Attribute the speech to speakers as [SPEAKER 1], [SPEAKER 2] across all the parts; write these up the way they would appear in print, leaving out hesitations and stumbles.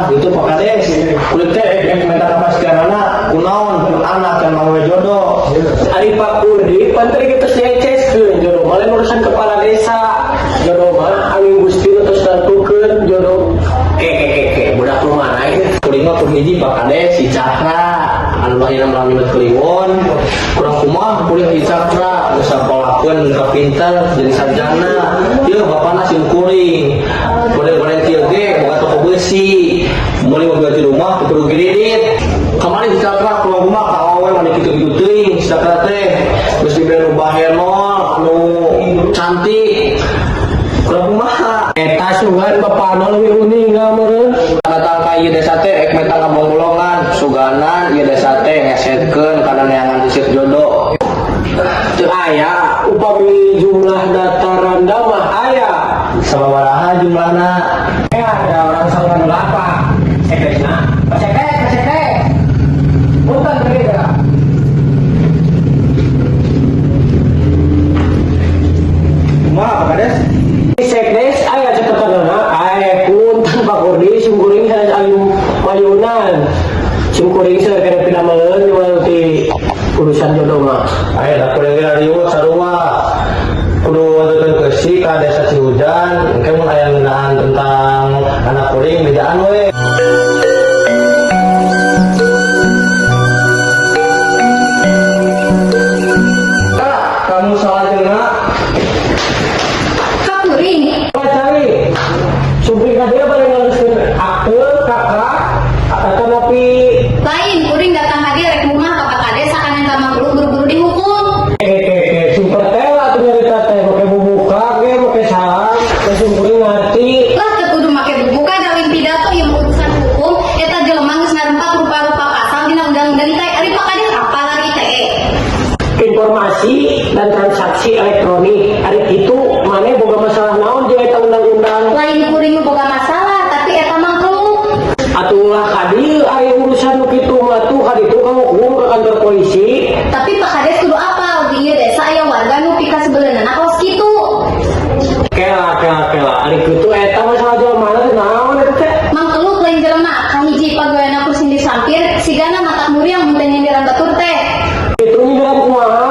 [SPEAKER 1] Tah, itu Pak Kades. Kuring teh rek minta kepastianana kunaon pun anak yang mau jodoh.
[SPEAKER 2] Ari Pak Kurdi, pan tadi kita dieceskeun jodoh mah lain urusan kepala desa. Jodoh mah angin Gusti nu tos nentukeun jodoh. Ke ke ke ke budak nu mana ieu?
[SPEAKER 1] Kuring mah pun hiji Pak Kades si Cakra. Anu lahirna malam Jumat Kliwon. Kurang kumaha kuring si Cakra geus sakolakeun ka pinter jadi sarjana. Ieu bapana sim kuring. Goreng-goreng kieu ge boga toko besi. Meuli mobil di rumah kudu kredit. Kamari si Cakra kurang kumaha ka awewe mani kitu-kitu teuing si Cakra teh. Geus dibere nu bahenol anu cantik. Kurang kumaha.
[SPEAKER 2] Eta sugan bapana leuwih uning meureun.
[SPEAKER 1] Datang ka ieu desa teh ek meta ngabongbolongan suganan ieu desa teh ngesetkeun kana neangan sisir jodoh.
[SPEAKER 2] Teu aya upami jumlah data randa mah aya.
[SPEAKER 1] Sababaraha jumlahna?
[SPEAKER 2] Eh, ada orang saluran apa? Sekdesna. Pak Sekdes, Pak Sekdes. Punten tadi dah.
[SPEAKER 1] Kumaha Pak Kades?
[SPEAKER 2] Sekdes aya catatanana, aya punten Pak Kurdi sim kuring sanes alim mayunan. Sim kuring seur kena pidameleun jual ti urusan jodoh mah.
[SPEAKER 1] Aya da kuring ge riweuh sarua. Kudu wonten keusi ka desa Cihujan, engke mun aya ngeunaan tentang anak kuring bejaan we. Kak, kamu salah jeung
[SPEAKER 3] Ka kuring.
[SPEAKER 2] Pak cari. Sumping ka dieu bade ngaluruskeun akte kakak atanapi
[SPEAKER 3] Lain kuring datang ka dieu rek rumah ka Pak Kades sakana ka mangkulu buru-buru dihukum.
[SPEAKER 2] ke super teh lah atuh nyarita teh make bubuka ge make salam teh sim kuring ngarti.
[SPEAKER 3] Lah teu kudu make bubuka da lain pidato ieu mah urusan hukum eta jelema geus ngarempak rupa-rupa pasal dina undang-undang ITE. Ari Pak Kades apal ari ITE?
[SPEAKER 2] Informasi dan transaksi elektronik ari kitu maneh boga masalah naon jeung eta undang-undang?
[SPEAKER 3] Lain kuring nu boga masalah tapi eta mangkulu.
[SPEAKER 2] Atuh ulah ka dieu ari urusan nu kitu mah tuh ka ditu ka hukum ke kantor polisi.
[SPEAKER 3] Tapi Pak Kades kudu apal di ieu desa aya warga nu pikasebeleunana kos kitu.
[SPEAKER 2] Kela kela kela ari kitu eta masalah jelema teh naon eta teh?
[SPEAKER 3] Mangkeluk lain jelema kahiji pagaweana ku sindir sampir sigana matak muriang mun teu nyindiran batur teh.
[SPEAKER 2] Kitu nyindiran kumaha?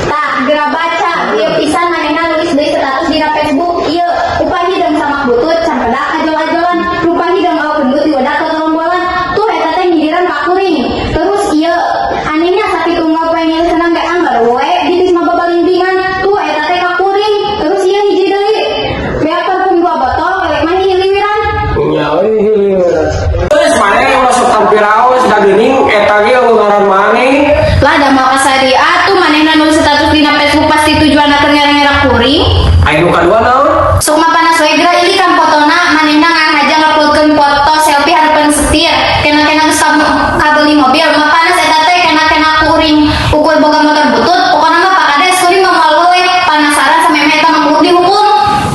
[SPEAKER 3] Tah, geura baca, ieu pisan manehna nulis deui status dina Facebook, ieu upah hideung samak butut campedak ajol-ajolan, rupa hideung awak gendut diwedak ka gerombolan. Tuh eta teh nyindiran ka kuring. Terus ieu anehnya sapi tunggal poe senang ge anggar we ditis mah babalingdingan. Tuh eta teh ka kuring. Terus ieu hiji deui. Beak parfum dua botol, elek mah hiliwiran.
[SPEAKER 2] Nya we hiliwiran. Geus maneh ulah sok tampiraos da geuning eta ge ngaran maneh.
[SPEAKER 3] Lah da moal kasari atuh manehna nulis status dina Facebook pasti tujuanna keur ngerang-ngerang kuring.
[SPEAKER 2] Aya nu kadua naon?
[SPEAKER 3] Sok mah panas we geura ini kan fotona manehna ngahaja nguploadkeun foto selfie hareupeun setir. Kena-kena geus kabeli mobil mah panas eta teh kena-kena kuring ukur boga motor butut. Pokona mah Pak Kades kuring mah moal we panasaran sameme eta mah kudu dihukum.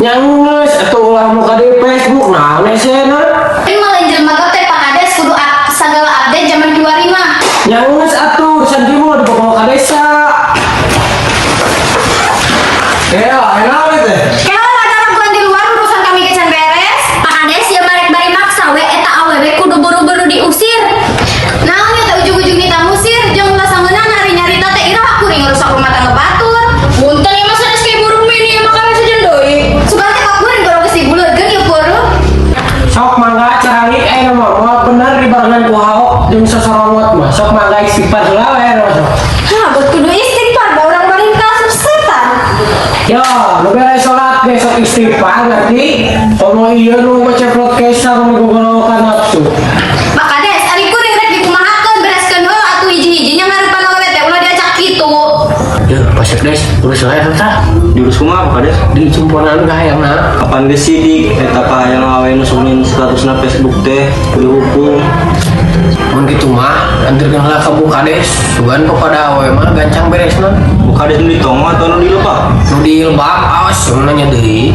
[SPEAKER 2] Nya geus atuh ulah muka di Facebook naon esena.
[SPEAKER 3] Ini mah lain jelema teh Pak Kades kudu sagala update zaman kiwari mah.
[SPEAKER 2] Nya geus atuh urusan kieu mah dibawa ka desa.
[SPEAKER 1] Ya, enak teh.
[SPEAKER 3] Kela ada raguan di luar urusan kami ge can beres. Pak Kades ya barek bari maksa we eta awewe kudu buru-buru diusir. Naon ya teh ujug-ujug nita ngusir jeung ulah sangeunana ari nyarita teh iraha kuring ngerusak rumah tangga batur.
[SPEAKER 4] Punten ieu mah sanes kayak burung mini ieu mah kami sajen deui.
[SPEAKER 3] Sugan teh ka kuring gorong geus dibuleudkeun ieu peureum.
[SPEAKER 2] Sok mangga caralik eh mah moal bener dibarengan ku haok jeung sosorowot mah. Sok mangga istighfar heula we mah sok.
[SPEAKER 4] Hah, bet kudu istighfar da urang bari kaasup setan.
[SPEAKER 2] Yo, nu beres salat besok istighfar ngerti? Komo ieu nu ngeceplot kesang nu gogorowokan nafsu.
[SPEAKER 3] Pak Kades ari kuring rek dikumahakeun bereskeun heula atuh hiji-hijinya ngarepan awewe teh ulah diacak kitu.
[SPEAKER 2] Ya, Pak Sekdes, urus wae tah.
[SPEAKER 1] Jurus kumaha Pak Kades?
[SPEAKER 2] Di cumponan ka hayangna.
[SPEAKER 1] Kapan geus sidik eta ka hayang awe nu sumin statusna Facebook teh kudu dihukum.
[SPEAKER 2] Mun kitu mah anterkeun heula ka Bu Kades. Sugan kepada awewe mah gancang beresna.
[SPEAKER 1] Bu Kades nu ditong atau nu dilebak?
[SPEAKER 2] Nu dilebak awas nanya deui.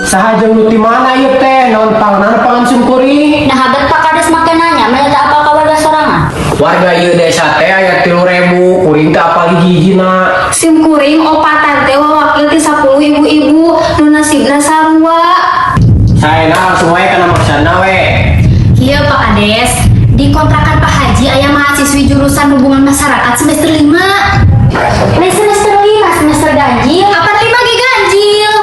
[SPEAKER 2] Saha jeung nu ti mana ieu teh? Naon pangna pangan sim kuring?
[SPEAKER 4] Nah, bet Pak Kades make nanya, mah teu apal ka warga sorangan.
[SPEAKER 2] Warga ieu desa teh aya 3000, kuring teh apal hiji-hijina.
[SPEAKER 4] Sim kuring opatan teh wawakil ti 10 ibu-ibu nu nasibna sarua.
[SPEAKER 2] Saya langsung wae kana maksudna we.
[SPEAKER 3] Kieu, Pak Kades, di kontrakan Pak Haji aya mahasiswi jurusan hubungan masyarakat semester 5.
[SPEAKER 4] Lain semester 5, semester ganjil.
[SPEAKER 3] Kapan 5 ge ganjil?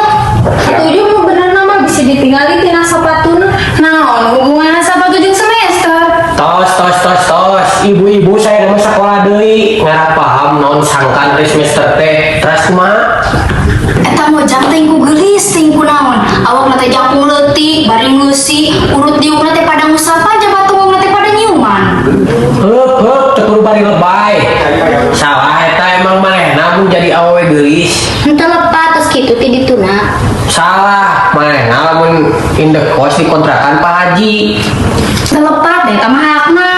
[SPEAKER 4] Tujuh mau bener nama bisa ditinggali tina sapatuna.
[SPEAKER 3] Naon hubunganna sapatu jeung semester?
[SPEAKER 2] Tos tos tos tos, ibu-ibu, saya mah sekolah deui, ngarah paham naon sangkan ari semester teh. Teras kumaha?
[SPEAKER 3] Eta mojang teh ku geulis teh ku naon. Awakna teh jangkung leutik, bari ngeusi, urut diukna teh pada ngusap aja, batungna teh pada nyiuman.
[SPEAKER 2] Heup heup, teu kudu bari lebay. Salah eta emang manehna mun jadi awewe geulis.
[SPEAKER 3] Henteu lepat terus kitu ti dituna.
[SPEAKER 2] Salah, manehna lamun indekos di kontrakan Pak Haji.
[SPEAKER 3] Teu lepat deh eta mah hakna.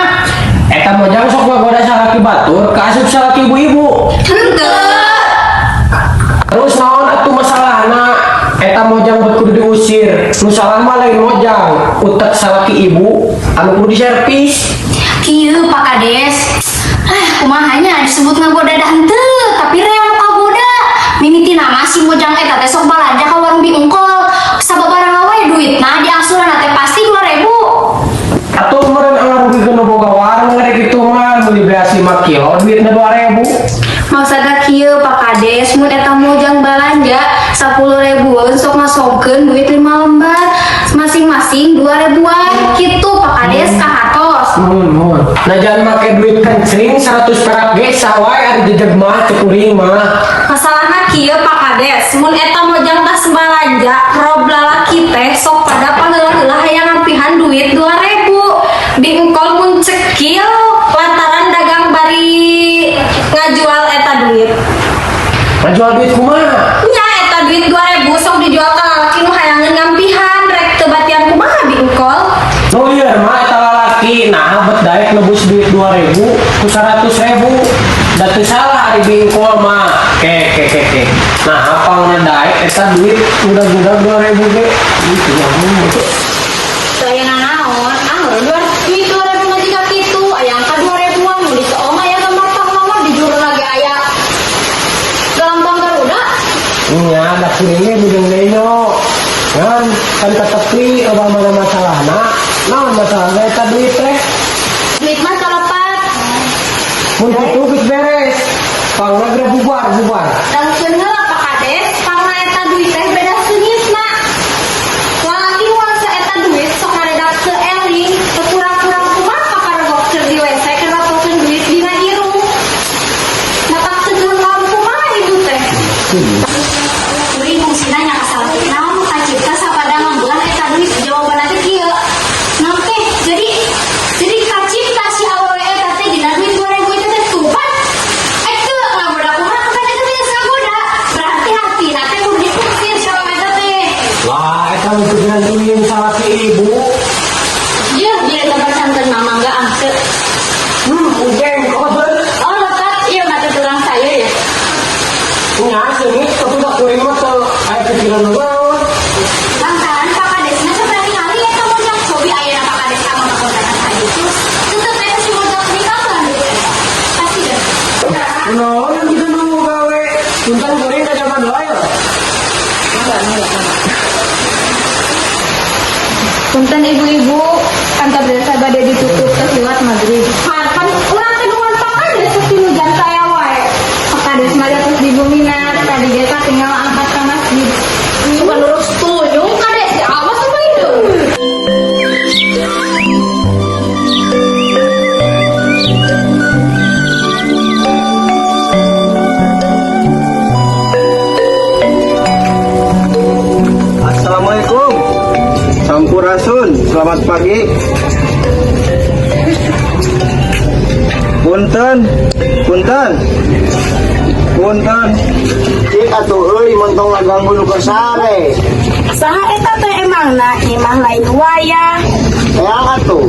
[SPEAKER 2] Eta mojang sok ngagoda salaki batur, kaasup salaki ibu-ibu.
[SPEAKER 3] Henteu.
[SPEAKER 2] Terus naon atuh masalahna? Eta mojang bet kudu diusir. Nu salah mah lain mojang, utek salaki ibu anu kudu diservis.
[SPEAKER 3] Kieu, Pak Kades. Ah, kumaha nya disebut ngagoda dah henteu, tapi real kagoda. Mimiti nama si mojang eta teh sok balanja ka warung Bingkol. Sababaraha wae duitna diangsuran teh pasti 2000.
[SPEAKER 2] Atau meureun ngarugikeun nu boga warung rek kitu mah, meuli beas 5 kilo duitna 2000.
[SPEAKER 3] Maksudna kieu, Pak Kades, mun eta mojang balanja 10 ribuan sok ngasogkeun duit 5 lembar, masing-masing 2 ribuan gitu, Pak Kades, kahartos.
[SPEAKER 2] Nuhun, nuhun. Nah, jangan make duit kencring 100 perak ge sah wae ari jejeg mah cek kuring mah.
[SPEAKER 4] Masalahna kieu, Pak Kades, mun eta mojang tas balanja, rob lalaki teh sok pada paheula-heula hayang ngampihan duit 2000. Bingkol mun cekil lantaran dagang bari ngajual eta duit.
[SPEAKER 2] Ngajual duit kumaha?
[SPEAKER 4] Nya eta duit 2000 sok dijual ka lalaki nu hayangeun ngampihan, rek teu batian kumaha bingkol.
[SPEAKER 2] Nu lieur mah eta lalaki, nah bet daek nebus duit 2000 ku 100.000. Da teu salah ari bingkol mah. Ke ke ke ke. Nah, apa daek eta duit udah-udah 2000 ge. Itu ya.
[SPEAKER 3] Teu aya nanaon, ah dua duit 2000 mah jiga kitu, aya angka 2000-an mun di soong aya gambar pahlawan, di juru lagi aya lambang Garuda.
[SPEAKER 2] Nya, da kuring ge budeng denyo. Kan kan tetepi loba mana masalahna. Naon masalahna eta duit teh?
[SPEAKER 3] Duit mah kalepat.
[SPEAKER 2] Mun kitu geus beres. Pangna geura bubar bubar.
[SPEAKER 3] Dangkeun heula, Pak Kades, pangna eta duit teh beda seungitna. Lalaki nu eta duit sok ngaredak teu eling, teu kurang-kurang kumaha kaparogok keur di WC keur rapokeun duit dina irung. Matak teu kaum kumaha ibu teh. Kuring fungsina nya kasalaki naon nu kacipta sapada ngambelan eta duit, jawabanna teh kieu. Naon teh? Jadi kacipta si awewe eta teh dina duit 2000 itu teh tuh pan. Eh teu ngagoda kumaha kan eta teh geus ngagoda. Berarti hartina teh kudu diusir si awewe eta teh.
[SPEAKER 2] Lah, eta mun pikiran ingin salaki ibu.
[SPEAKER 3] Ieu dia gambar santen mama enggak angke.
[SPEAKER 2] Ujeng kok ber.
[SPEAKER 3] Oh, lepat ieu mah teh tukang sayur ya.
[SPEAKER 2] Nya seungit tapi da kuring mah teu aya pikiran naon.
[SPEAKER 3] Lantaran Pak Kadesna sok ningali eta mojang cobi ayeuna Pak Kades ka mama kontrakan sakitu. Tetep eta si mojang ninggalkeun duit eta. Pasti deh.
[SPEAKER 2] Naon yang gitu nu gawe? Punten, kuring ka zaman heula ya.
[SPEAKER 4] Punten ibu-ibu, kantor desa bade ditutup terliwat maghrib. Pan urang teh nuhun Pak Kades tilu jam saya wae. Pak Kades mah terus di bumina, tadi desa tinggal angkat ke masjid.
[SPEAKER 3] Suka lurus tuyung Kades, ya awas apa itu?
[SPEAKER 1] Assalamualaikum. Sampurasun, selamat pagi. Punten, punten. Punten. Cik atuh euy, montong ngaganggu nu keur sare.
[SPEAKER 5] Saha eta teh emangna, imah lain wayah.
[SPEAKER 1] Hayang atuh.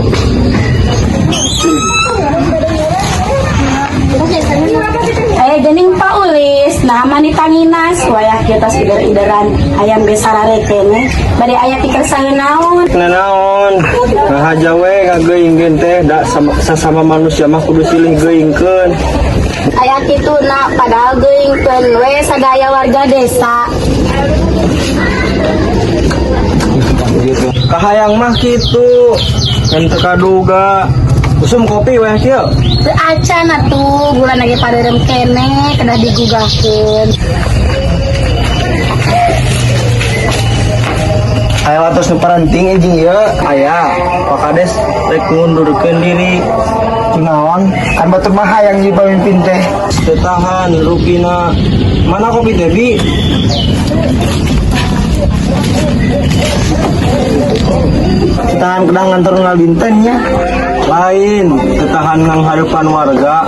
[SPEAKER 5] Aya geuning Pak Ulis, nah mani tanginas wayah kieu tos ider-ideran hayang besarare keneh. Bade aya pikersaeun naon?
[SPEAKER 1] Naon? Ngahaja we ngageuingkeun teh da sasama manusia mah kudu silih geuingkeun.
[SPEAKER 5] Aya kituna, padahal geuingkeun we sadaya warga desa.
[SPEAKER 1] Gitu. Kahayang mah kitu. Ngan teu kaduga. Usum kopi weh kieu.
[SPEAKER 5] Teu acan atuh, gula lagi pareurem keneh, kedah digugahkeun.
[SPEAKER 1] Aya watos nu paranting anjing ieu. Aya, Pak Kades rek ngundurkeun diri.
[SPEAKER 6] Kunaon? Kan batur mah hayang jadi pamimpin teh.
[SPEAKER 1] Teu tahan rupina. Mana kopi teh, Bi?
[SPEAKER 6] Tahan kedang ngantor ngalbinten nya.
[SPEAKER 1] Lain, teu tahan ngangharepan warga.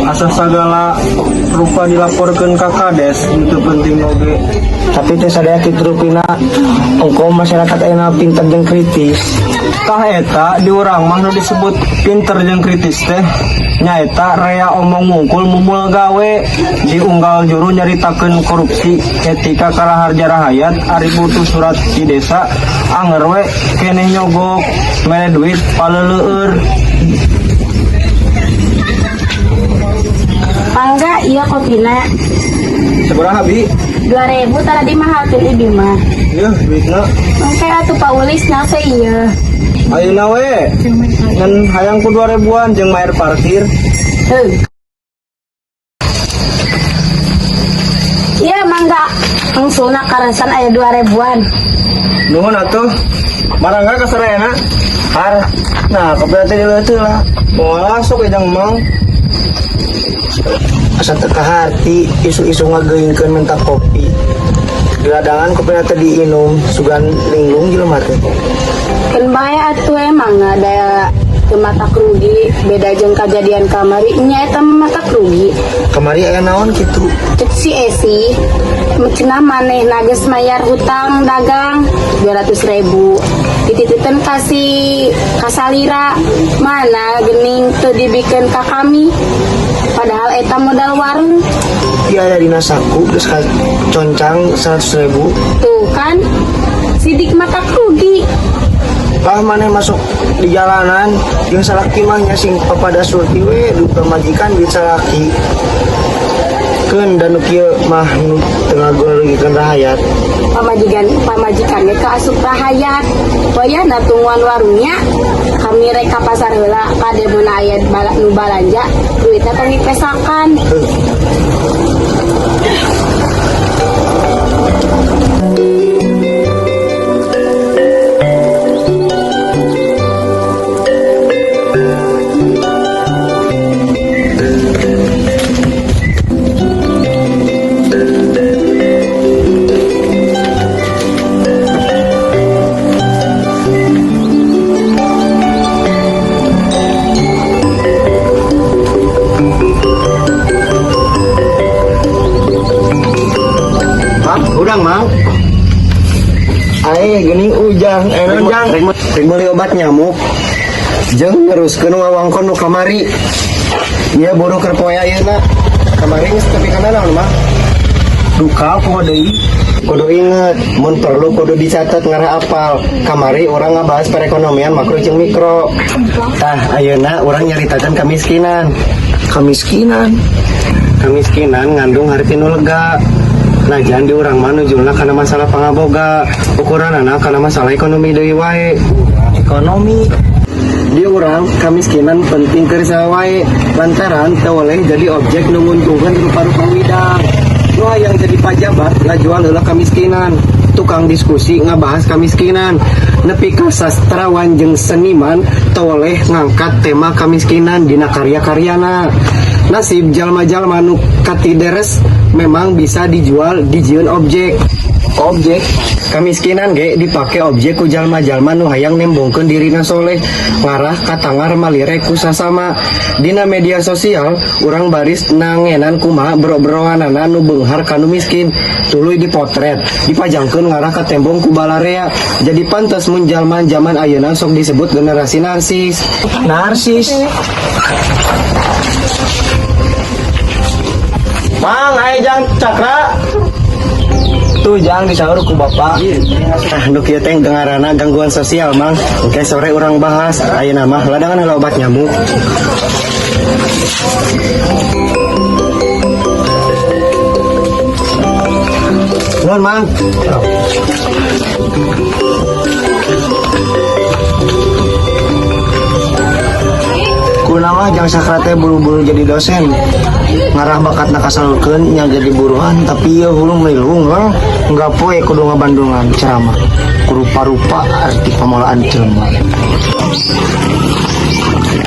[SPEAKER 1] Asa sagala rupa dilaporkeun ka kades, itu penting oge.
[SPEAKER 6] Tapi teh sadaya kitu rupina ongko masyarakat ayeuna pinter jeung kritis.
[SPEAKER 1] Tah eta di urang mah nu disebut pinter jeung kritis teh nyaeta rea omong mungkul mumul gawe di unggal juru nyaritakeun korupsi etika karaharja rahayat ari butuh surat di desa anger we keneh nyogok mere duit paleleueur.
[SPEAKER 5] Mangga ieu kopina.
[SPEAKER 1] Sabaraha, Bi?
[SPEAKER 5] 2000 tara dimahalkeun ibi mah.
[SPEAKER 1] Yeuh, duitna.
[SPEAKER 5] Mangke atuh Pak Ulis nase ieu.
[SPEAKER 1] Ayeuna we ngan hayang ku 2000-an jeung bayar parkir.
[SPEAKER 5] Heuh. Iya mangga angsulna karasan aya 2000-an.
[SPEAKER 1] Nuhun atuh, marangga ka sarayana.
[SPEAKER 6] Har, nah kopi teh dileuteut lah.
[SPEAKER 1] Moal sok ejang mang.
[SPEAKER 6] Asa teu kaharti isu-isu ngageuingkeun minta kopi. Di ladangan kopi teh diinum sugan linglung jelema teh.
[SPEAKER 5] Keun bae atuh emang ada teu matak rugi beda jeung kajadian kamari nya eta mah matak rugi.
[SPEAKER 6] Kamari aya naon kitu?
[SPEAKER 5] Cek si Esi cenah manehna geus mayar hutang dagang 200 ribu dititipkeun ka si kasalira mana gening teu dibikeun ka kami padahal eta modal warung.
[SPEAKER 6] Ieu aya dina saku geus kaconcang 100 ribu.
[SPEAKER 5] Tuh kan sidik matak rugi.
[SPEAKER 6] Lah maneh masuk di jalanan jeung salaki mah nya sing papada surti we duit pamajikan duit salaki. Keun da nu kieu mah nu teu ngagorengkeun rahayat.
[SPEAKER 5] Pamajikan pamajikan ge kaasup rahayat wayahna tungguan warungnya kami rek ka pasar heula kade mun aya bala, nu balanja duitna tong dipesakan.
[SPEAKER 6] Heuh. Mang, urang mang. Ae geuning ujang, eh ujang. Rek meuli obat nyamuk. Jeung neruskeun wawangkon nu kamari. Ieu buru keur poe ayeuna. Kamari geus tepi kana naon, Mang?
[SPEAKER 1] Duka poho deui.
[SPEAKER 6] Kudu inget, mun perlu kudu dicatat ngarah apal. Kamari urang ngabahas perekonomian makro jeung mikro. Tah, ayeuna urang nyaritakeun kemiskinan. Kemiskinan. Kemiskinan ngandung harti nu lega. Najan di urang mah nujulna kana masalah pangaboga, ukuranana kana masalah ekonomi deui wae.
[SPEAKER 1] Ekonomi.
[SPEAKER 6] Di urang kamiskinan penting keur saha wae lantaran teu boleh jadi objek nu nguntungkeun rupa-rupa widang. Nu hayang jadi pajabat ngajual heula kamiskinan, tukang diskusi ngabahas kamiskinan, nepi ka sastrawan jeung seniman teu boleh ngangkat tema kamiskinan dina karya-karyana. Nasib jalma-jalma nu katideres memang bisa dijual dijieun objek. Objek kamiskinan ge dipake objek ku jalma-jalma nu hayang nembongkeun dirina soleh ngarah katangar malire ku sasama. Dina media sosial urang baris nangenan kumaha bro-broanana nu beunghar kanu miskin tuluy dipotret dipajangkeun ngarah ka tembong ku balarea. Jadi pantes mun jalma jaman ayeuna sok disebut generasi narsis.
[SPEAKER 1] Narsis. Mang, ayo jang cakra. Tuh jang disaur ku bapak.
[SPEAKER 6] Nah, nu kieu teh ngaranna gangguan sosial, Mang. Engke sore urang bahas. Ayeuna mah ladangan heula obat nyamuk. Nuhun, Mang. Kang Sakra teh buru-buru jadi dosen. Ngarah bakatna kasalurkeun nya jadi buruhan, tapi ieu hulu melung lah. Enggak poe kudu ngabandungan ceramah. Kurupa-rupa arti pamolaan jelema.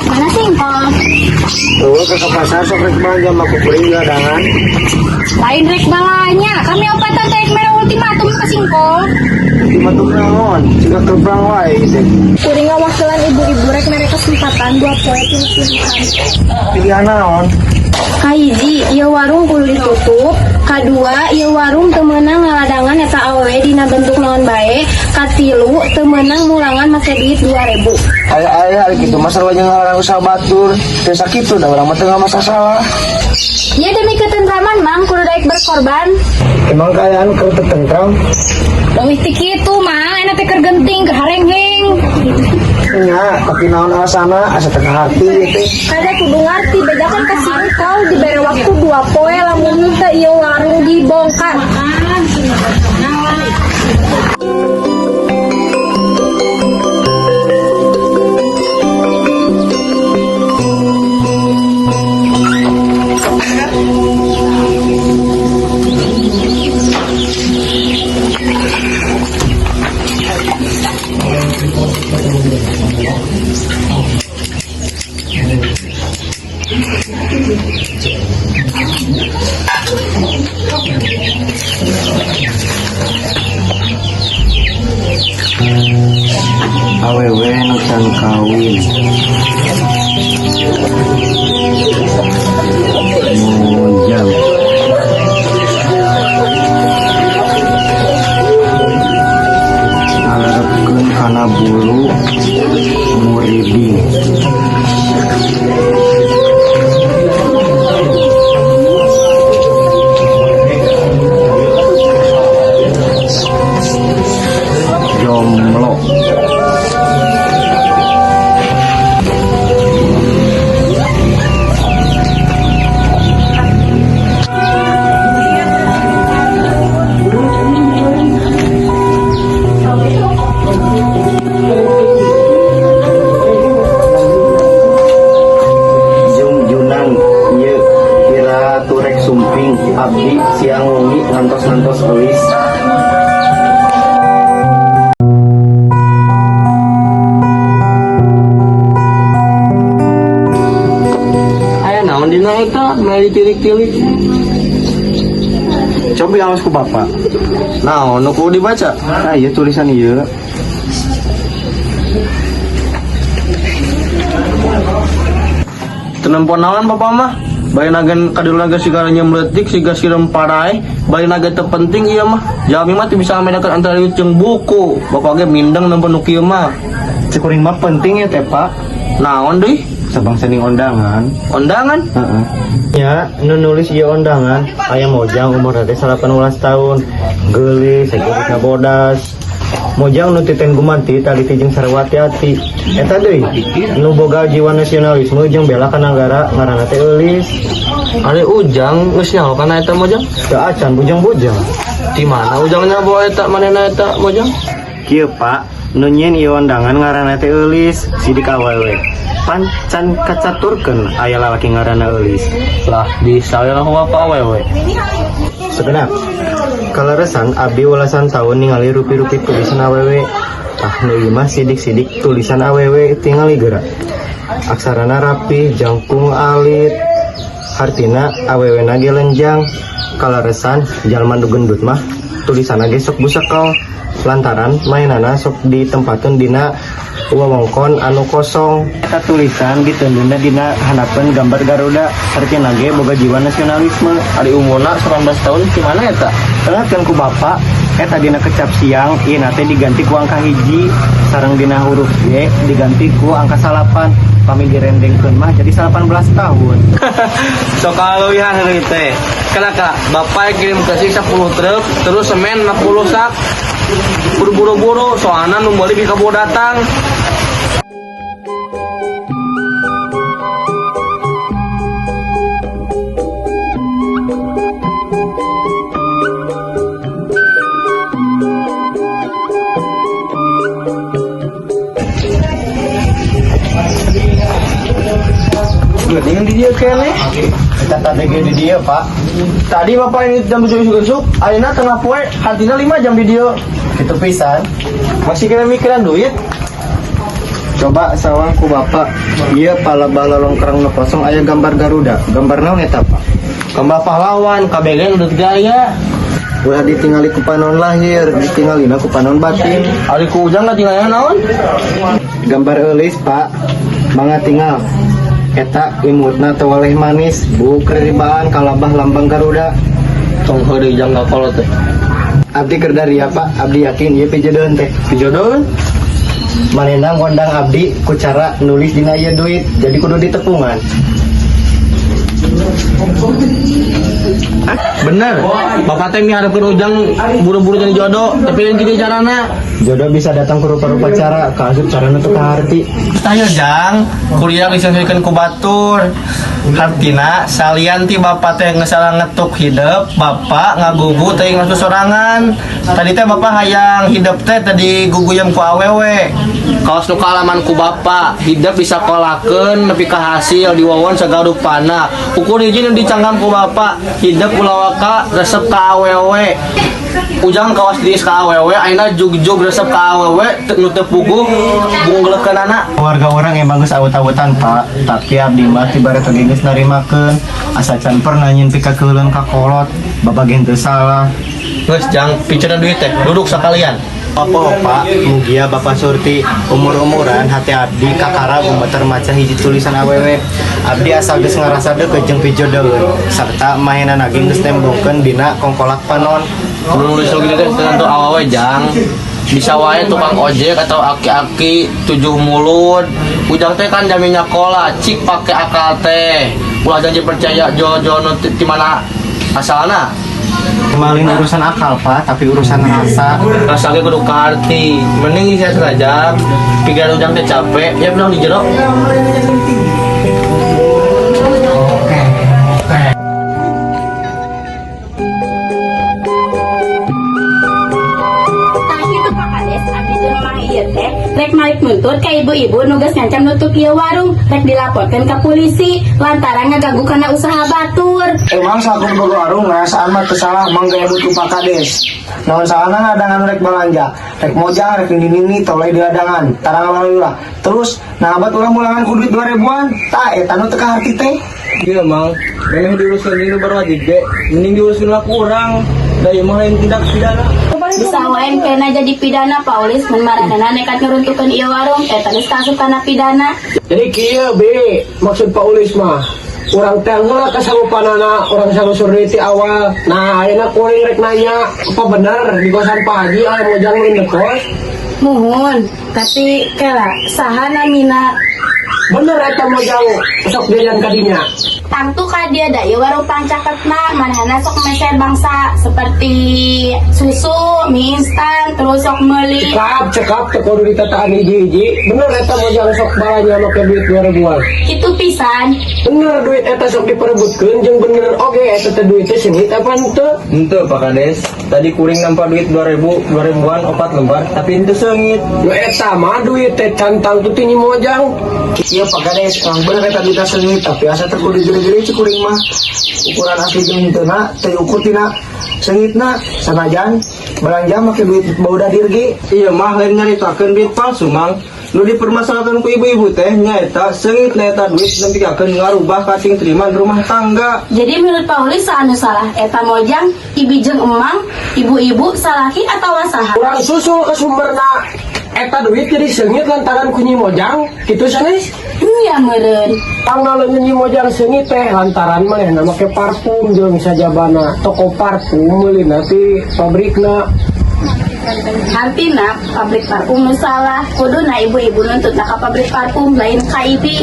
[SPEAKER 3] Mana sih engkol?
[SPEAKER 6] Tuh ke pasar sok rek belanja mah ku kuring dagangan.
[SPEAKER 3] Lain rek balanya, kami opatan teh mere ultimatum ke singkol.
[SPEAKER 6] Ultimatum naon? Siga kebrang wae gitu.
[SPEAKER 3] Kuring ngawakilan ibu-ibu rek mere kesempatan 2 poe pilih-pilihan.
[SPEAKER 6] Pilihan naon?
[SPEAKER 3] Kahiji, ieu warung kudu ditutup. Kadua, ieu warung teu meunang ngaladangan eta awewe dina bentuk naon bae. Katilu, teu meunang mulangan make duit 2000.
[SPEAKER 6] Aya aya ari kitu mah sarua jeung ngalarang usaha batur. Teu sakitu da urang mah teu masalah.
[SPEAKER 3] Ya demi ketentraman mang kudu daek berkorban.
[SPEAKER 6] Emang kaayaan keur teu tentram?
[SPEAKER 3] Leuwih ti kitu mang, enak teh keur genting keur harengheng.
[SPEAKER 6] Nya, tapi naon alasana asa teu kaharti ieu teh.
[SPEAKER 3] Kada kudu ngarti bedakan ka singkol dibere waktu 2 poe lamun teu ieu warung dibongkar.
[SPEAKER 6] Awewe nu can kawin. Mojang. Ngalerepkeun kana bulu muriding. Jomblo. Jung Junan ieu ira turek sumping abdi siang wengi ngantos-ngantos euis.
[SPEAKER 1] Aya naon dina eta meuli tilik-tilik.
[SPEAKER 6] Cobi awas ku bapak.
[SPEAKER 1] Naon nu kudu dibaca?
[SPEAKER 6] Nah, iya tulisan ieu.
[SPEAKER 1] Teu nempo naon bapak mah? Bari nagen kaduluna ge siga nyemletik siga sireum paraeh, bari nagen teu penting ieu mah. Jalmi mah teu bisa ngabedakeun antara duit jeung buku. Bapak ge mindeng nempo nu kieu mah.
[SPEAKER 6] Cek kuring mah penting ya teh, Pak.
[SPEAKER 1] Naon deui?
[SPEAKER 6] Sabangsa ning ondangan.
[SPEAKER 1] Ondangan?
[SPEAKER 6] Heeh. Ya, nu nulis ieu ondangan aya Mojang umur teh 18 tahun. Geulis, sakieu bodas. Mojang nu titen gumanti taliti jeung sarwati ati. Eta deui nu boga jiwa nasionalisme jeung bela ka nagara ngaranna teh Eulis.
[SPEAKER 1] Ari Ujang geus nyaho kana eta Mojang?
[SPEAKER 6] Teu acan bujang-bujang.
[SPEAKER 1] Di mana Ujangnya bawa eta manehna eta Mojang?
[SPEAKER 6] Kieu Pak, nu nyieun ieu ondangan ngaranna teh Eulis, sidik awewe. Pan can kacaturkeun aya lalaki ngaranna Eulis.
[SPEAKER 1] Lah di sawelah ku bapak awewe.
[SPEAKER 6] Segenap. Kaleresan abdi welasan tahun ningali rupi-rupi tulisan awewe. Tah nu ieu mah sidik-sidik tulisan awewe tingali geura. Aksarana rapi, jangkung alit. Hartina awewena ge lenjang. Kaleresan jalma nu gendut mah tulisanna ge sok busekel. Lantaran mainana sok ditempatkeun dina wewengkon anu kosong. Eta tulisan ditunduna dina handapeun gambar Garuda. Hartina ge boga jiwa nasionalisme.
[SPEAKER 1] Ari umurna 18 tahun di mana eta?
[SPEAKER 6] Telatkeun ku bapak, eta dina kecap siang ieu teh diganti ku angka 1, sareng dina huruf Y diganti ku angka 9. Pami direndengkeun mah jadi 18 tahun.
[SPEAKER 1] Sok kaleuwihan heureuy teh. Kala kala bapak kirim ke 10 truk terus semen 60 sak. Kudu buru-buru soalna nu meuli bika datang. Geuning di dieu keneh.
[SPEAKER 6] Kita tadi ge di dieu, Pak.
[SPEAKER 1] Tadi bapak ini jam 7 isuk-isuk, ayeuna tengah poe, hartina 5 jam di dieu.
[SPEAKER 6] Kitu pisan.
[SPEAKER 1] Masih kena mikiran duit.
[SPEAKER 6] Coba sawang ku bapak. Ieu palebah lolongkrang nu kosong aya gambar Garuda. Gambar naon eta, Pak?
[SPEAKER 1] Gambar pahlawan, KBG udah gaya.
[SPEAKER 6] Ulah ditingali ku panon lahir, ditingalina ku panon batin.
[SPEAKER 1] Ari ku Ujang tinggalnya naon?
[SPEAKER 6] Gambar eulis, Pak. Mangga tinggal. Eta imutna teu waleh manis, buuk riribaan kalabah lambang Garuda.
[SPEAKER 1] Tong heureuy jang kolot teh.
[SPEAKER 6] Abdi keur daria, Pak. Abdi yakin ieu pijodoheun teh.
[SPEAKER 1] Pijodoheun?
[SPEAKER 6] Manehna ngondang abdi ku cara nulis dina ieu duit, jadi kudu ditepungan.
[SPEAKER 1] Bener. Bapak teh miharepkeun Ujang buru-buru jadi jodoh, tapi lain kitu carana.
[SPEAKER 6] Jodoh bisa datang ku rupa-rupa cara, kaasup carana teu kaharti.
[SPEAKER 1] Tayo jang, kuliah disesuaikan ku batur. Hartina salian ti bapak teh ngesalah ngetuk hidep, bapak ngagugu teh masuk sorangan. Tadi teh bapak hayang hidep teh tadi guguyem ku awewe. Kaos nu kaalaman ku bapak, hidep bisa kolakeun nepi ka hasil diwawon sagarupana. Ukur hiji nu dicanggam ku bapak, hidep ulah waka resep ka awewe. Ujang kawas diis ka awewe, ayeuna jugjug resep ka awewe nu teu puguh bungleukeunana.
[SPEAKER 6] Warga orang emang geus awut-awutan, Pak, tapi abdi mah ti bareto ge geus narimakeun. Asa can pernah nyieun pikakeuleun ka kolot, babagen teu salah.
[SPEAKER 1] Geus jang piceuna duit teh, duduk sekalian.
[SPEAKER 6] Apa Pak, mugia Bapak Surti umur-umuran hati abdi kakara gumeter maca hiji tulisan awewe. Abdi asa geus ngarasa deukeut jeung pijodoheun sarta mainan ge geus tembongkeun dina kongkolak panon.
[SPEAKER 1] Nu nulis gitu teh tentu awewe jang. Bisa wae tukang ojek atau aki-aki tujuh mulut. Ujang teh kan jamin nyakola, cik pake akal teh. Ulah janji percaya jo-jo nu ti mana asalna.
[SPEAKER 6] Malin urusan akal, Pak, tapi urusan rasa.
[SPEAKER 1] Rasa ge kudu kaarti. Mending saya serajam, pikiran Ujang teh capek, ya bilang di jero.
[SPEAKER 5] Tah kitu Pak Kades, abdi jeung Mang ieu teh rek malik nuntut ka ibu-ibu nu geus ngancam nutup ieu warung, rek dilaporkeun ka polisi lantaran ngaganggu kana usaha batur.
[SPEAKER 7] Emang sakur boga warung ngarasaan mah teu salah mang gaya butuh Pak Kades. Naon salahna ngadangan rek balanja, rek mojang, rek nini-nini toleh diadangan, tarang ulah. Terus nah abad ulah mulangan ku duit 2000-an, tah eta nu teu kaharti teh.
[SPEAKER 1] Iya mang, memang diurusan ini berwajib ge, mending diurusin lah kurang. Da ieu mah lain tindak pidana.
[SPEAKER 5] Bisa wae kena jadi pidana Pak Ulis mun maranehna nekat ngeruntukeun ieu warung eta geus kaasup kana pidana.
[SPEAKER 2] Jadi kieu be, maksud Pak Ulis mah urang teh heula kasarupanana urang salusur deui ti awal. Nah, ayeuna kuring rek nanya, apa bener di kosan Pak Haji aya mojang nu indekos?
[SPEAKER 5] Muhun, tapi kela saha namina?
[SPEAKER 2] Bener eta mojang sok jajan ka dinya.
[SPEAKER 5] Tangtu ka dia da ieu warung pangcaketna manehna sok meser bangsa seperti susu, mie instan, terus sok meuli.
[SPEAKER 2] Cekap, cekap teu kudu ditataan hiji-hiji. Bener eta mojang sok balanja make duit 2000-an.
[SPEAKER 5] Kitu pisan.
[SPEAKER 2] Bener duit eta sok diperebutkeun jeung bener oge eta teh duit teh seungit apa henteu?
[SPEAKER 1] Henteu Pak Kades, tadi kuring nampa duit 2000, 2000-an opat lembar, tapi henteu seungit.
[SPEAKER 2] Nu eta mah duit teh can tangtu ti Nyi Mojang.
[SPEAKER 7] Iya Pak Kades, emang bener eta duit seungit, tapi asa teu kudu gede-gede cek kuring mah. Ukuran asli jeung henteuna teu ukur tina seungitna sanajan belanja make duit bauda dirgi.
[SPEAKER 1] Iya mah lain nyaritakeun duit palsu mang. Nu dipermasalahkan ku ibu-ibu teh nyaeta seungit nyaeta duit nepikakeun ngarubah kating teriman rumah tangga.
[SPEAKER 5] Jadi menurut Pak Ulis saha anu salah? Eta mojang, ibi jeung emang, ibu-ibu, salaki atawa saha?
[SPEAKER 2] Urang susul ke sumberna eta duit jadi seungit lantaran ku Nyi Mojang kitu sanes.
[SPEAKER 5] Iya meureun.
[SPEAKER 2] Tanggal Nyi Mojang seungit teh lantaran manehna make parfum jeung sajabana toko parfum meulina ti pabrikna.
[SPEAKER 5] Hartina pabrik parfum nu salah. Kuduna ibu-ibu nuntutna ka pabrik parfum lain ka ibi.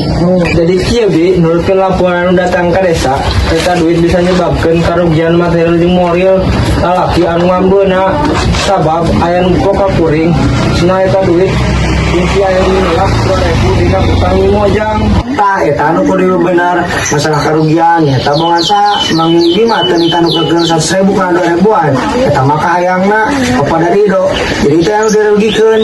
[SPEAKER 1] Jadi kieu bi, nurutkeun laporan anu datang ka desa, eta duit bisa nyebabkeun karugian material jeung moral lalaki anu ngambeuna. Sabab aya nu buka ka kuring, cenah eta duit mimpi aya nu nolak 2000 dina utang Nyi Mojang.
[SPEAKER 7] Tah eta anu kudu bener masalah karugian eta bongan sa Mang Ibi mah teu nita nukerkeun 100.000 kana 2000-an. Eta mah kahayangna kepada Ridho. Jadi teh anu dirugikeun.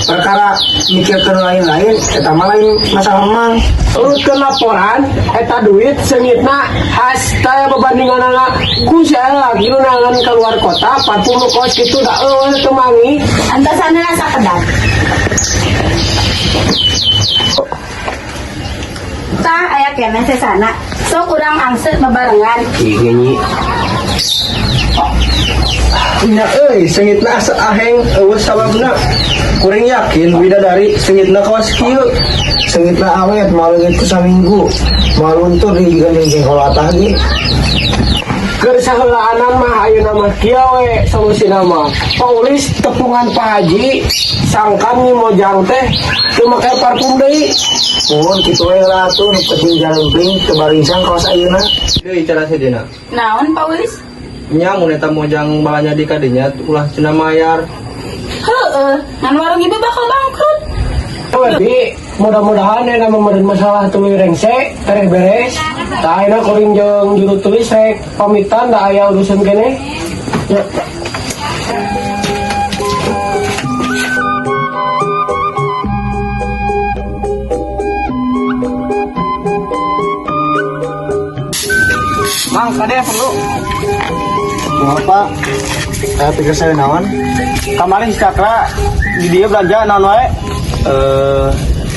[SPEAKER 7] Perkara mikirkeun lain-lain eta mah lain masalah Mang.
[SPEAKER 2] Urutkeun laporan eta duit seungitna hasta bebandinganana ku si lagi nu nangan keluar kota parfum nu kos kitu da eueuh teu mangi.
[SPEAKER 5] Antasana sakedap. Tah aya keneh sesana. Sok urang angse bebarengan.
[SPEAKER 1] Iya nyi.
[SPEAKER 6] Nya euy, seungitna asa aheng eueuh sababna. Kuring yakin widadari seungitna kawas kieu.
[SPEAKER 7] Seungitna awet moal leungit ku saminggu. Moal luntur digandeng jengkol atah ge.
[SPEAKER 2] Keur saheulaanan mah ayeuna mah kieu we solusina mah. Paulis tepungan Pak Haji sangkan Nyi Mojang teh teu make parfum deui.
[SPEAKER 7] Mun kitu we lah atuh nu penting jalempling teu baringsang kawas ayeuna.
[SPEAKER 1] Deui cara sejenna.
[SPEAKER 5] Naon Pak Ulis?
[SPEAKER 1] Nya mun eta mojang balanja di kadinya ulah cenah mayar.
[SPEAKER 5] Heeh, ngan warung ibu bakal bangkrut.
[SPEAKER 2] Lebih mudah-mudahan ya nama meureun masalah tuluy rengse tereh beres. Tah ayeuna kuring jeung juru tulis rek pamitan da aya urusan keneh. Ya.
[SPEAKER 1] Mang, kade perlu.
[SPEAKER 7] Kumaha Pak? Saya pikir saya naon?
[SPEAKER 1] Kamari si Cakra di dia belanja naon wae?
[SPEAKER 7] Eh,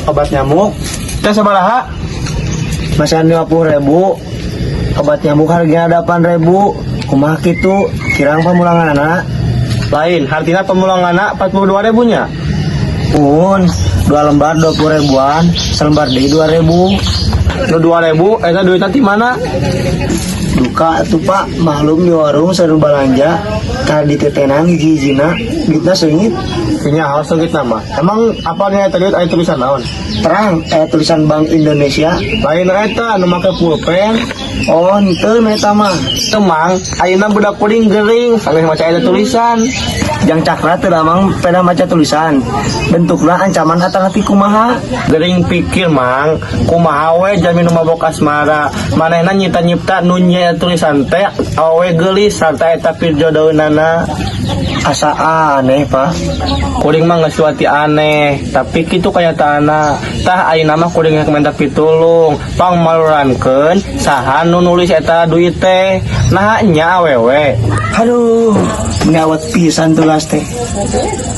[SPEAKER 7] obat nyamuk.
[SPEAKER 1] Teh sabaraha?
[SPEAKER 7] Masihan 50 ribu. Obat nyamuk harganya 8 ribu. Kumaha kitu? Kirang pamulanganana.
[SPEAKER 1] Lain, hartina pemulanganna 42 ribu nya.
[SPEAKER 7] Pun dua lembar 20 ribuan, selembar deui 2 ribu.
[SPEAKER 1] Nu 2000 eta duitna ti mana?
[SPEAKER 7] Duka tuh Pak, maklum di warung seru balanja, tadi ditetenan hiji-hijina, duitna seungit.
[SPEAKER 1] Nya harus seungit nama. Emang apa nih eta duit aya tulisan naon?
[SPEAKER 7] Terang, tulisan Bank Indonesia.
[SPEAKER 1] Lain eta nu make pulpen.
[SPEAKER 7] Oh, henteu nu eta mah.
[SPEAKER 1] Teu Mang, ayeuna budak kuring gering sampai maca eta tulisan.
[SPEAKER 7] Jang Cakra teu damang pernah maca tulisan. Bentukna ancaman atanapi kumaha?
[SPEAKER 1] Gering pikir Mang, kumaha we jalmi nu mabok asmara. Manehna nyipta-nyipta nu nya tulisan teh awewe geulis sarta eta pirjodoeunana.
[SPEAKER 7] Asa aneh, Pak.
[SPEAKER 1] Kuring mah geus suati aneh, tapi kitu kanyataanna. Tah ayeuna mah kuring rek minta pitulung, pangmalurankeun saha nu nulis eta duit teh. Nah nya awewe.
[SPEAKER 7] Aduh, meni awet pisan tulas teh.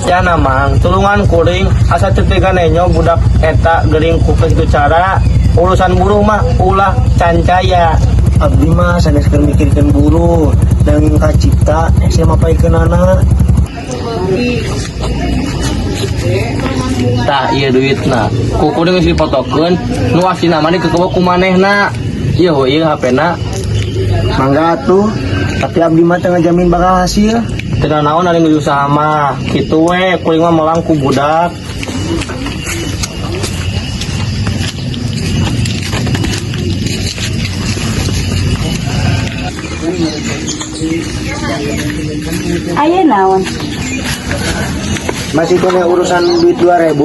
[SPEAKER 1] Ya Mang, tulungan kuring asa teu tega nenyo budak eta gering ku kitu cara. Urusan buruh mah ulah cancaya.
[SPEAKER 7] Abdi mah sanes keur mikirkeun buruh, nanging kacipta hese mapaikeunana.
[SPEAKER 1] Tah ieu duitna. Ku kuring geus dipotokeun, nu aslina mah dikekewa ku manehna. Ieu we ieu HP-na.
[SPEAKER 7] Mangga atuh, tapi abdi mah teu ngajamin bakal hasil.
[SPEAKER 1] Teu naon ari geus usaha mah. Kitu we kuring mah melang ku budak.
[SPEAKER 5] Aya naon?
[SPEAKER 7] Masih kena urusan duit 2000.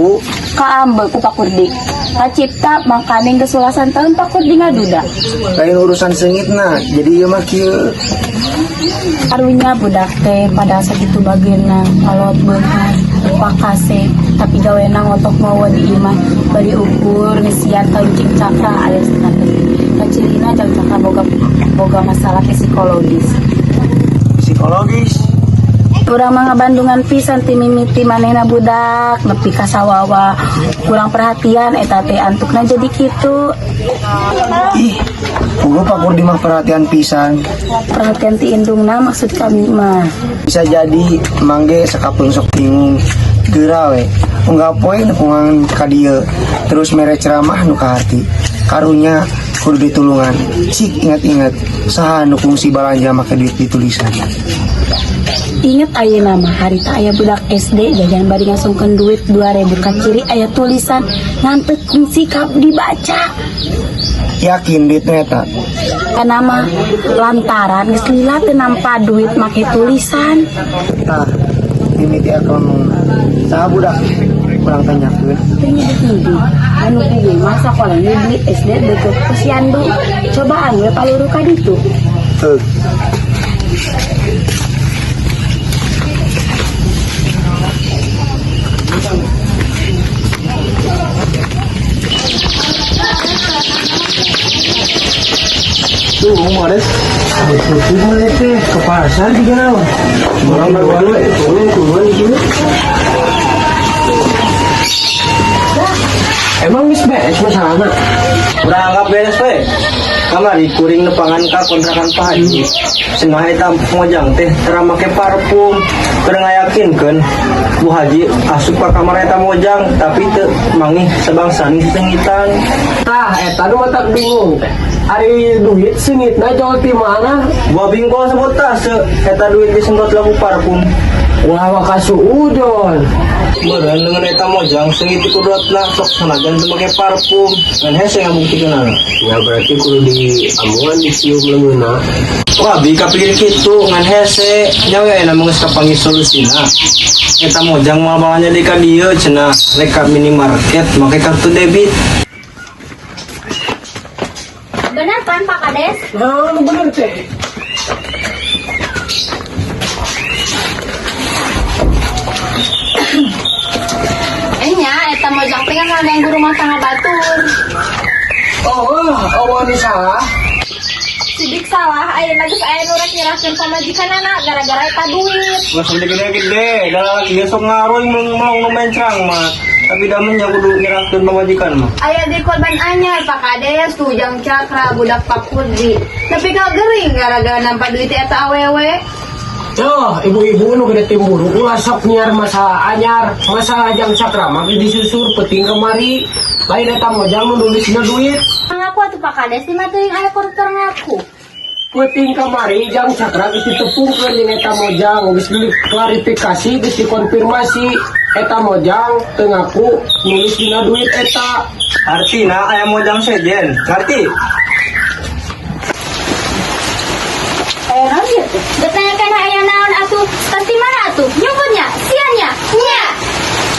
[SPEAKER 5] Kaambeu ku Pak Kurdi. Kacipta mangkaning geus ulasan tahun Pak Kurdi ngaduda.
[SPEAKER 7] Lain urusan seungitna, jadi ieu mah kieu.
[SPEAKER 5] Karunya budak teh pada sakitu bageuna kolot beunghar pakase tapi gawena ngotok mawa di imah bari ukur ngesian talucing Cakra alias status. Kacirina jang Cakra boga boga masalah psikologis.
[SPEAKER 7] Psikologis.
[SPEAKER 5] Urang mah ngabandungan pisan ti mimiti manehna budak nepi ka sawawa kurang perhatian eta teh antukna jadi kitu.
[SPEAKER 7] Ih, puguh Pak Kurdi mah perhatian pisan.
[SPEAKER 5] Perhatian ti indungna maksud kami mah.
[SPEAKER 7] Bisa jadi mangge sakapeung sok bingung. Geura we, unggal poe nepungan ka dieu, terus mere ceramah nu ka hati. Karunya kudu ditulungan. Cik ingat-ingat, saha nu kungsi balanja make duit ditulisan.
[SPEAKER 5] Ingat ayeuna mah harita aya budak SD jajan bari ngasongkeun duit 2000 ka ciri aya tulisan ngan teu kungsi kap dibaca.
[SPEAKER 7] Yakin duitnya eta?
[SPEAKER 5] Karena mah lantaran geus lila teu nampa duit make tulisan.
[SPEAKER 7] Tah, mimiti akal saha budak kurang tanyakeun.
[SPEAKER 5] Teu nyebut-nyebut. Anu ieu mah sakola duit SD deket posyandu. Cobaan we paluru ka ditu.
[SPEAKER 7] Heuh.
[SPEAKER 6] Tuh, mau des.
[SPEAKER 2] Betul mana teh ke pasar juga naon.
[SPEAKER 6] Orang berdua, turun turun di sini.
[SPEAKER 2] Emang geus beres masalahna?
[SPEAKER 1] Urang anggap beres we. Kamari kuring nepangan ka kontrakan Pak Haji. Cenah eta mojang teh tara make parfum. Keur ngayakinkeun Bu Haji asup ka kamar eta mojang tapi teu mangih sabangsani sesengitan.
[SPEAKER 2] Tah, eta nu matak bingung teh. Ari duit seungitna jauh ti mana?
[SPEAKER 1] Buah bingkol sebut tah eta duit disemprot lagu parfum.
[SPEAKER 2] Ulah waka suudon.
[SPEAKER 1] Meureun dengan eta mojang seungit ti kudratna sok sanajan teu make parfum. Ngan hese ngabuktikeunana.
[SPEAKER 2] Ya berarti kudu diamuan dicium leungeunna.
[SPEAKER 1] Wah, bi kapikir kitu ngan hese nya we ayeuna mah geus kapanggih solusina. Eta mojang moal balanja di ka dieu cenah rek ka minimarket make kartu debit.
[SPEAKER 3] Bener kan Pak Kades?
[SPEAKER 2] Nah, nu bener teh.
[SPEAKER 3] Enya, eta mojang teh kan yang rumah tangga batur.
[SPEAKER 2] Oh, oh, nu salah.
[SPEAKER 3] Sidik salah, ayeuna geus aya nu rek nyerahkeun pamajikanana gara-gara eta duit.
[SPEAKER 1] Geus gede-gede, da lalaki ge sok ngaruy melong nu mencrang mah. Tapi da nya kudu nyerahkeun pamajikan mah.
[SPEAKER 3] Aya di korban anyar Pak Kades tujang cakra budak Pak Kurdi. Tapi ka gering gara-gara nampak duit eta awewe.
[SPEAKER 2] Tuh, ibu-ibu nu gede timburu ulah sok nyiar masalah anyar, masalah jang cakra mah geus disusur penting kemari. Lain eta mojang nu nulisna duit.
[SPEAKER 3] Ngaku atuh Pak Kades di mah teuing aya koruptor ngaku.
[SPEAKER 2] Penting kamari jang cakra geus ditepungkeun jeung eta mojang, geus diklarifikasi, geus dikonfirmasi eta mojang teu ngaku nulis dina duit eta.
[SPEAKER 1] Artina aya mojang sejen, ngarti?
[SPEAKER 3] Aya naon ieu teh? Ditanyakeun aya naon atuh? Pasti mana atuh? Nyumputnya, siannya, nya.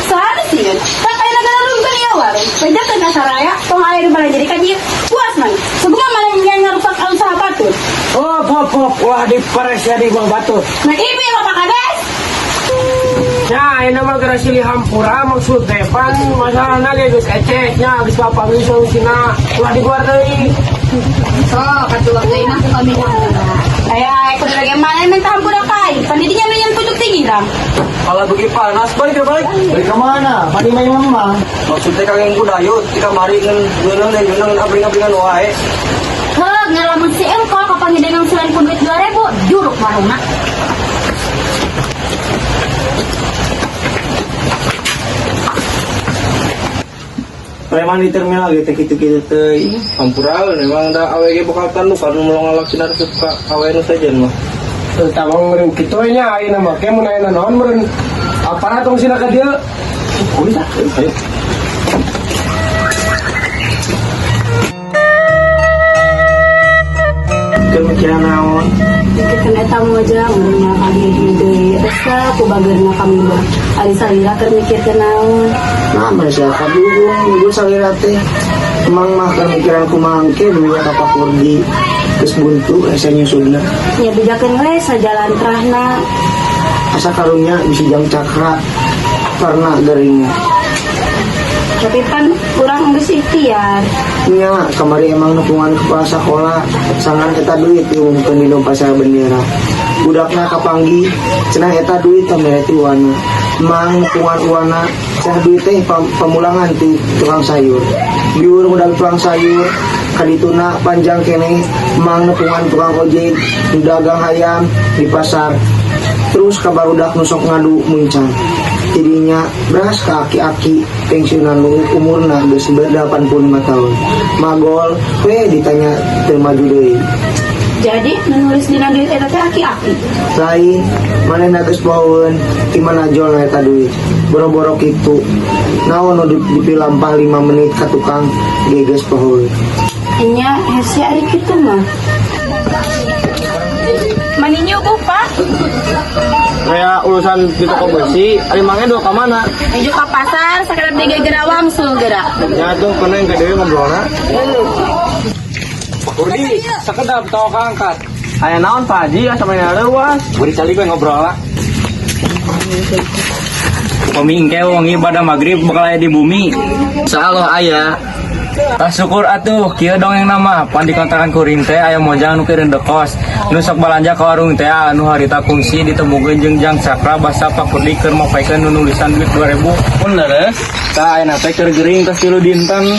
[SPEAKER 5] Saha sieun? Tak aya nagara ieu warung. Bejakeun ka saraya, tong aya nu balanja di ka dieu. Puas man. Sebelum mana nya ngarusak usaha batur.
[SPEAKER 2] Hop hop hop, ulah diparesia di bawah batu.
[SPEAKER 5] Nah, ibu ya Pak Kades.
[SPEAKER 2] Nah, ini mah gara silih hampura maksud depan masalahna ge geus ecek nya geus bapak geus solusina ulah diguar deui.
[SPEAKER 3] Sok atuh deui mah ku kami hampura.
[SPEAKER 5] Aya kudu lagi mana minta hampura kai. Pandidinya menyan pucuk tinggi ram.
[SPEAKER 1] Kalau bagi panas balik ke balik.
[SPEAKER 7] Balik ke mana? Pani main memang.
[SPEAKER 1] Maksudnya kang yang kudayut, di kamari ngan geunang dan geunang abring-abringan wae.
[SPEAKER 3] Heuh, ngalamun si engkol kapan ngedengang selain ku duit 2000, juruk warungna.
[SPEAKER 1] Preman di terminal gitu gitu-gitu teh. Hampura memang da awe ge bakal tandukan melong ngalakina resep ka awe nu sejen mah.
[SPEAKER 2] Tah meureun kitu we nya ayeuna mah ke mun aya naon meureun aparat tong sina ka dieu.
[SPEAKER 1] Kuis ah, ayo.
[SPEAKER 7] Kemikiran naon?
[SPEAKER 5] Mikirkeun eta mojang meureun mah kami deui. Resep ku bageurna kami mah. Ari salira keur mikirkeun naon.
[SPEAKER 7] Nah, masyarakat dulu, gue salira teh. Emang mah kemikiran kumaha engke dulu ka Pak Kurdi. Geus buntu hese nyusudna.
[SPEAKER 5] Nya bejakeun we sajalan terahna.
[SPEAKER 7] Asa karunya bisi jang cakra karena geringnya.
[SPEAKER 5] Tapi pan urang geus ikhtiar.
[SPEAKER 7] Nya kamari emang nepungan kepala sekolah sangan eta duit diumumkeun di pasar bendera. Budakna kapanggih cenah eta duit pamere ti wana. Mang nepungan wana cenah duit teh pamulangan ti tukang sayur. Biur modal tukang sayur kadituna panjang keneh mang nepungan tukang ojek nu dagang hayam di pasar. Terus kabarudak nu sok ngadu muncang. Tidinya beras ke aki-aki pensiunan nu umurna geus 85 tahun. Magol we ditanya teu maju deui.
[SPEAKER 5] Jadi nu nulis dina duit eta teh aki-aki.
[SPEAKER 7] Lain manehna geus pohoeun ti mana jolna eta duit. Boro-boro kitu. Naon nu dipilampah 5 menit ka tukang ge geus pohoeun.
[SPEAKER 5] Nya hese ari kitu mah. Mani nyuguh, Pak.
[SPEAKER 1] Kayak urusan di toko besi, ari mange dua ka mana?
[SPEAKER 5] Menuju ka pasar sakedap deui geura wangsul geura.
[SPEAKER 1] Ya tuh kena yang gede ngobrolna. Kurdi, sakedap tau angkat. Aya naon Pak Haji asa mana leuwas. Buri calik we ngobrol lah. Upami engke wengi pada maghrib bakal aya di bumi. Insyaallah aya.
[SPEAKER 8] Tah, syukur atuh, kieu dongeng nama pan di kontrakan kuring teh aya mojang nu keur indekos. Nu sok balanja ka warung teh anu harita kungsi ditemukeun jeung Jang Cakra basa Pak Kurdi keur mapaikeun nu nulisan duit 2000.
[SPEAKER 1] Pun leres.
[SPEAKER 8] Tah, ayeuna teh keur gering tos 3 dinten.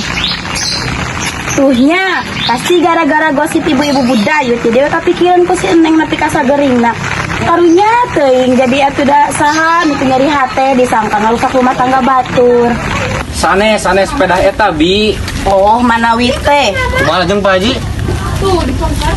[SPEAKER 5] Tuhnya, pasti gara-gara gosip ibu-ibu budayut jadi we kapikiran ku si Eneng nepi ka sageringna. Karunya teuing jadi atuh da saha nu teu nyeri hate disangka ngarusak rumah tangga batur.
[SPEAKER 8] Sanes, sanes sepeda eta, Bi.
[SPEAKER 5] Oh, manawi teh.
[SPEAKER 1] Kumaha jeung Pak Haji?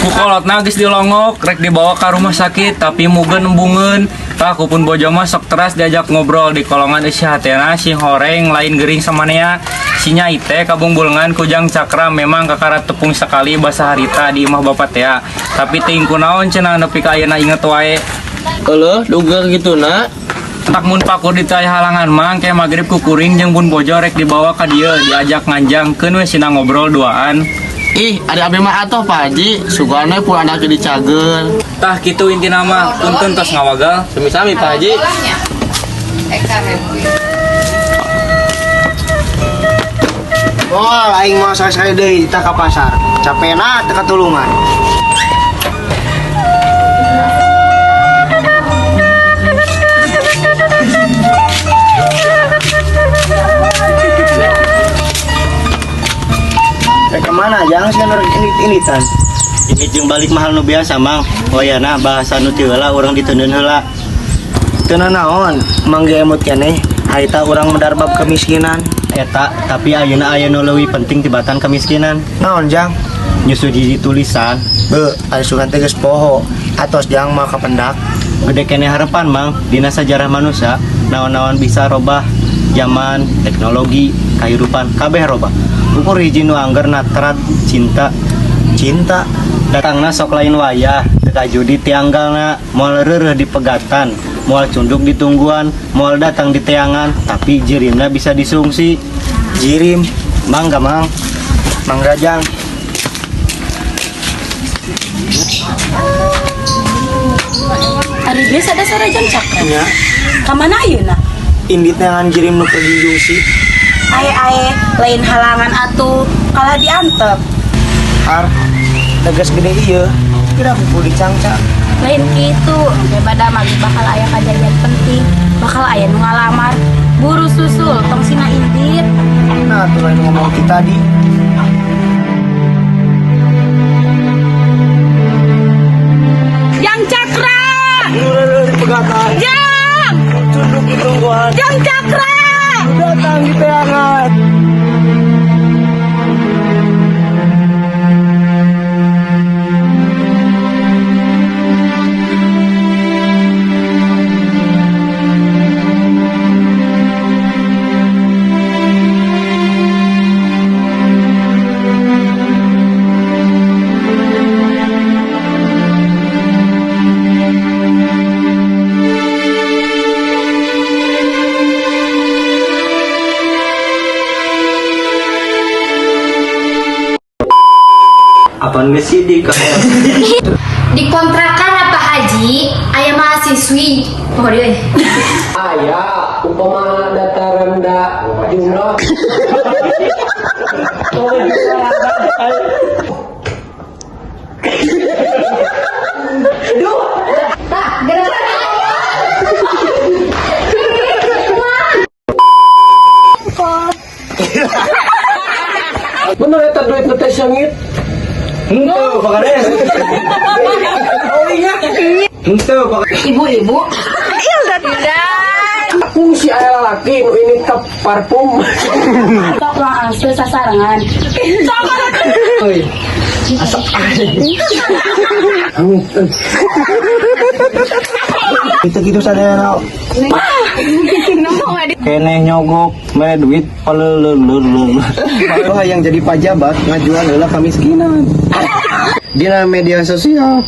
[SPEAKER 8] Ku kolotna geus dilongok rek dibawa ka rumah sakit tapi mugeun embungeun. Tah, ku pun bojo mah sok teras diajak ngobrol di kolongan eusi hatena sing horeng lain gering samanea. Si Nyai teh kabungbulengan ku Jang Cakra memang kakara tepung sekali basa harita di imah bapak tea. Tapi teuing kunaon cenah nepi ka ayeuna inget wae.
[SPEAKER 1] Euleuh, duga gitu na.
[SPEAKER 8] Tak mun Pak Kurdi teh aya halangan mang kayak magrib ku kuring jeung pun bojo rek dibawa ka dieu diajak nganjang keun we sina ngobrol duaan.
[SPEAKER 1] Ih, ada abi mah atuh Pak Haji, sugana pun anak dicager.
[SPEAKER 8] Tah, kitu intina mah, punten tos ngawagal.
[SPEAKER 1] Sami-sami Pak Haji.
[SPEAKER 7] Oh, aing mau sekali-sekali deui tah ka pasar. Capena teu katulungan. Rek kemana? Jangan sih orang ini-initan.
[SPEAKER 6] Ini jeung balik mahal nu biasa, Mang. Wayana bahasa nu ti heula urang diteundeun heula.
[SPEAKER 7] Teu naon, mang ge emut keneh. Harita urang medar bab kemiskinan.
[SPEAKER 6] Eta, tapi ayeuna aya nu leuwih penting tibatan kemiskinan.
[SPEAKER 7] Naon, Jang?
[SPEAKER 6] Nyusu hiji tulisan.
[SPEAKER 7] Be, ari sugan teh geus poho. Atos Jang mah kapendak.
[SPEAKER 6] Gede keneh harapan, Mang. Dina sajarah manusia naon-naon bisa robah, zaman, teknologi, kehidupan, kabeh robah. Ukur hiji nu angger natrat cinta.
[SPEAKER 7] Cinta.
[SPEAKER 6] Datangna sok lain wayah, teu kajudi tianggalna, moal reureuh di pegatan, moal cunduk di tungguan, moal datang di teangan, tapi jirimna bisa disungsi.
[SPEAKER 7] Jirim.
[SPEAKER 6] Mangga, Mang.
[SPEAKER 7] Mangga, Jang.
[SPEAKER 5] Ari geus ada sora Jang Cakra.
[SPEAKER 7] Nya,
[SPEAKER 5] Ka mana ayeuna?
[SPEAKER 7] Indit neangan jirim nu keur dijungsi.
[SPEAKER 5] Ae ae, lain halangan atuh, kalah diantep.
[SPEAKER 7] Har, tegas gede ieu. Kira kudu dicangcang.
[SPEAKER 5] Lain kitu, engke bada mah bakal aya kajadian penting, bakal aya nu ngalamar. Buru susul, tong sina indit.
[SPEAKER 7] Nah, tuh lain ngomong kita tadi.
[SPEAKER 5] Jang Cakra!
[SPEAKER 7] Di pegatan.
[SPEAKER 5] Jang!
[SPEAKER 7] Cunduk di tungguan.
[SPEAKER 5] Jang Cakra!
[SPEAKER 7] Datang di teangan.
[SPEAKER 6] Apaan geus sidik?
[SPEAKER 3] Di kontrakan apa Haji, aya mahasiswi. Oh dia.
[SPEAKER 2] Aya upama data rendah jumlah.
[SPEAKER 3] Tah, gara-gara.
[SPEAKER 2] Bener eta duit nu teh seungit.
[SPEAKER 7] Henteu, Pak Kades. Oh iya. Henteu, Pak.
[SPEAKER 5] Ibu-ibu.
[SPEAKER 2] Fungsi aya lalaki nu ini tep parfum.
[SPEAKER 5] Sok langsung sasarengan.
[SPEAKER 2] Euy. Asa amit euy.
[SPEAKER 7] Itu gitu sadayana.
[SPEAKER 6] Keneh nyogok mere duit pelelelelel.
[SPEAKER 7] Wah, yang jadi pajabat ngajual heula kamiskinan. Dina media sosial.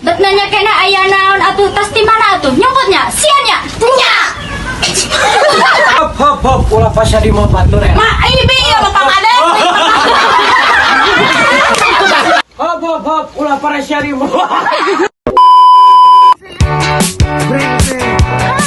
[SPEAKER 3] Bet nanya kena aya naon atuh, tas di mana atuh? Nyumputnya, siannya, nya.
[SPEAKER 2] Hop hop hop ulah pasya di mah batur ya.
[SPEAKER 5] Ma, ibi ya Bapak Kades.
[SPEAKER 2] Hop hop hop ulah pasya di mah.
[SPEAKER 7] Brengsek.